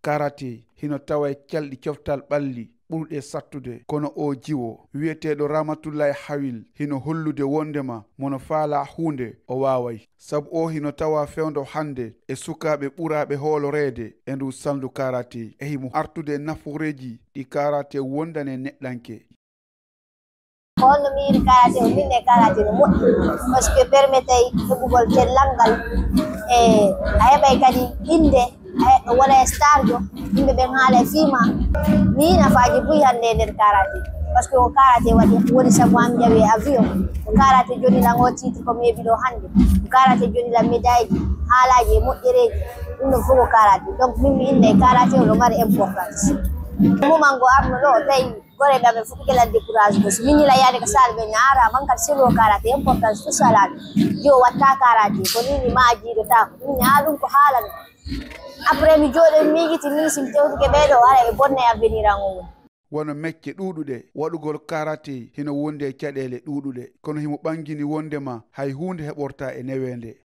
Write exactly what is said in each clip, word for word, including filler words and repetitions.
Karate hino tawa e calɗi coftal ɓalli ɓurɗe sattude, kono oo jiwo wiyeteeɗo Ramatullahi Hawil hino hollude wondema mo no faalaa huunde o waaway. Sabu oo hino tawa fewndo hannde e sukaaɓe ɓuraaɓe hooloreede e nduu salndu karate, e himo artude e nafooreeji ɗi karate wondani e neɗɗanke. Ko honno mi yiɗi karate o? Min e karate no moƴƴi, parce que permetey heɓugol cellal ngal, e a heɓay kadi innde, a wona e starjo, yimɓe ɓen haala e fii ma. Mi yiɗi nafaaji buy hannde e nder karate, parce que ko karate waɗi woni sabu am ƴawi e avion. Ko karate joni lan o titre ko mi heɓi ɗo hannde. Ko karate joni lan médaille ji, haalaaji e moƴƴereeji. Ɗum ɗon fof ko karate. Donc min mi inna e karate o no mari importance. Moment ngo arno ɗo tawi goreeɓe amen fof ɓe kala décourage ko si min nila yaade ko saal ɓe naara man kadi selo karate importance tout ça laaɓi yo watta karate ko nini ma jiiɗotaako min haa ɗum ko haalano. Après mi jooɗo mi miijiti min si mi tewtuke ɓeeɗo ara ɓe bonna e avenir an o woni. Wano mecce ɗuuɗuɗe, waɗugol karate hino wondi e caɗeele ɗuuɗuɗe, kono himo ɓangini wondema hay huunde heɓortaa e neweende.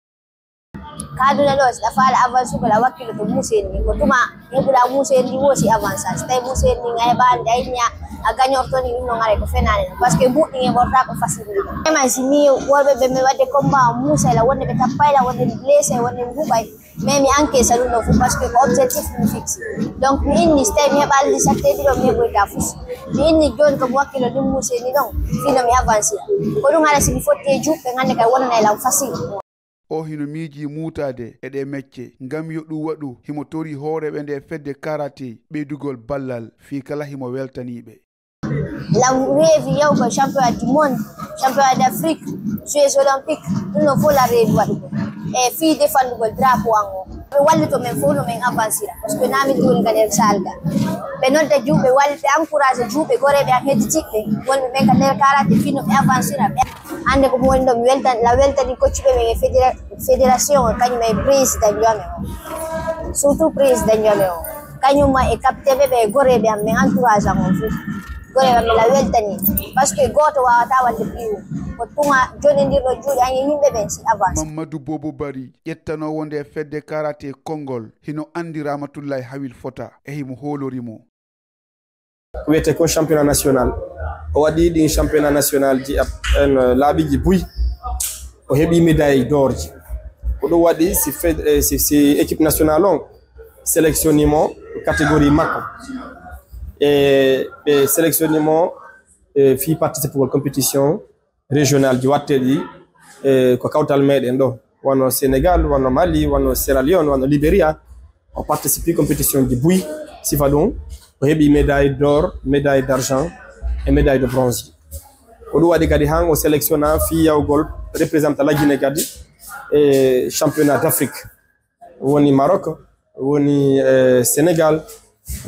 Ka aduna ɗo, si a faala avancugol, a wakkiloto muuseendi ndin. Ko tuma heɓuɗaa muuseendi ndi woo si avansa. Si tawi muuseendi ndin a heɓaani ndi, a yiɗi a gañorto ndi, ɗum ɗon haray ko fenaande non. Parce que mbuuɗi ɗin heɓortaa ko facile ndi. Ema si mi worɓe ɓe mi waɗde combat, muusa ila wonde ɓe tappay la, wonde mi blessé, wonde mi huɓay. Mais mi encaisse ɗum ɗon fof parce que ko objectif mi fixe. Donc mi inni si tawi mi heɓaali ndi satteeji ɗo mi heɓoyta fof. Mi inni jooni ko mi wakkilo ndin muuseendi ɗon fino mi avancira. Ko ɗum haray si mi fotti e juuɓe hannde kay wonanay lan facile. O hino miijii muutaade e ɗee mecce ngam yo ɗum waɗu himo torii hooreeɓe ndee fedde karate ɓeydugol ballal fii kala himo weltanii ɓe. Lan reevi yawgol championnat du monde, championnat d'Afrique, jeux olympiques, ɗum ɗon fof lan reevi waɗugol e fii defandugol drapeau an o. Ɓe wallito men fof no men avancira parce que naa min ɗum woni ka nder saal ga. Ɓe nodda juuɓe, ɓe encourage juuɓe goreeɓe an hedditiiɓe wonɓe ɓen ka nder karate fii no ɓe avancira ɓe. Hannde ko mi woni ɗo mi weltan la weltani koccuɓe ɓen e fédération o kañum e président joomi o surtout président joomi o kañum e capitaine ɓe e goreeɓe am e entourage am on fof goreeɓe am la weltani parce que gooto waawata waɗde piwu ko tuma jonindirɗo juuɗe an e yimɓe ɓen si avance. Mamadou Bobo Bari ƴettanoowo nde fedde karate konngol hino anndi Ramatullahi Hawil Fota e himo hoolori mo. Ko wiyetee kon championnat national. O waɗi ɗin championnat national ji en laaɓiji buy. O heɓi médaille d'or ji. Ko ɗum waɗi si, si, si équipe national on sélectionné mo catégorie makko. E ɓe sélectionné mo e fii participugol compétition régional ji watteɗi e ko kawtal meɗen ɗo wano Sénégal, wano Mali, wano Sierra Leone, wano Liberia. O participi compétition ji buy sifa ɗum o heɓi médaille d'or, médaille d'argent e médaille de bronze. Ko ɗum waɗi kadi han o sélectionna fii yawgol représenta la Guinée kadi e championnat d'Afrique. Woni Maroc, woni e Sénégal,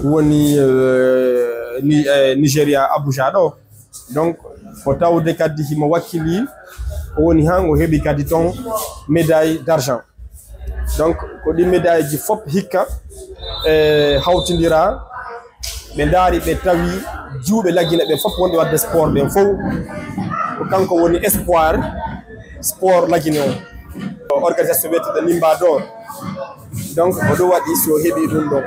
woni e Nigeria Abuja ɗo. Donc ko tawde kadi himo wakkili o woni han o heɓi kadi ton médaille d'argent. Donc ko ɗi médaille ji fof hikka e hawtindira ɓe ndaari ɓe tawi juuɓe lagine ɓen fof wonɓe wadde sport ɓen fof ko kanko woni espoir sport lagine o organisation wiyeteɗo nimba dor. Donc ko ɗum waɗi si o heɓi ɗum ɗon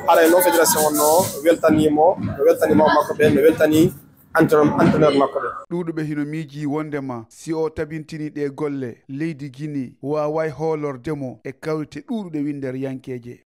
haray noon fédération on no weltanimo no weltanimo makko ɓen no weltani entraîneur makko ɓen. Ɗuuɗuɓe hino miijii wonndema si o tabintini ɗee golle leydi Gini waaway hoolorde mo e kawrite ɗuuɗuɗe winnderyankeeje.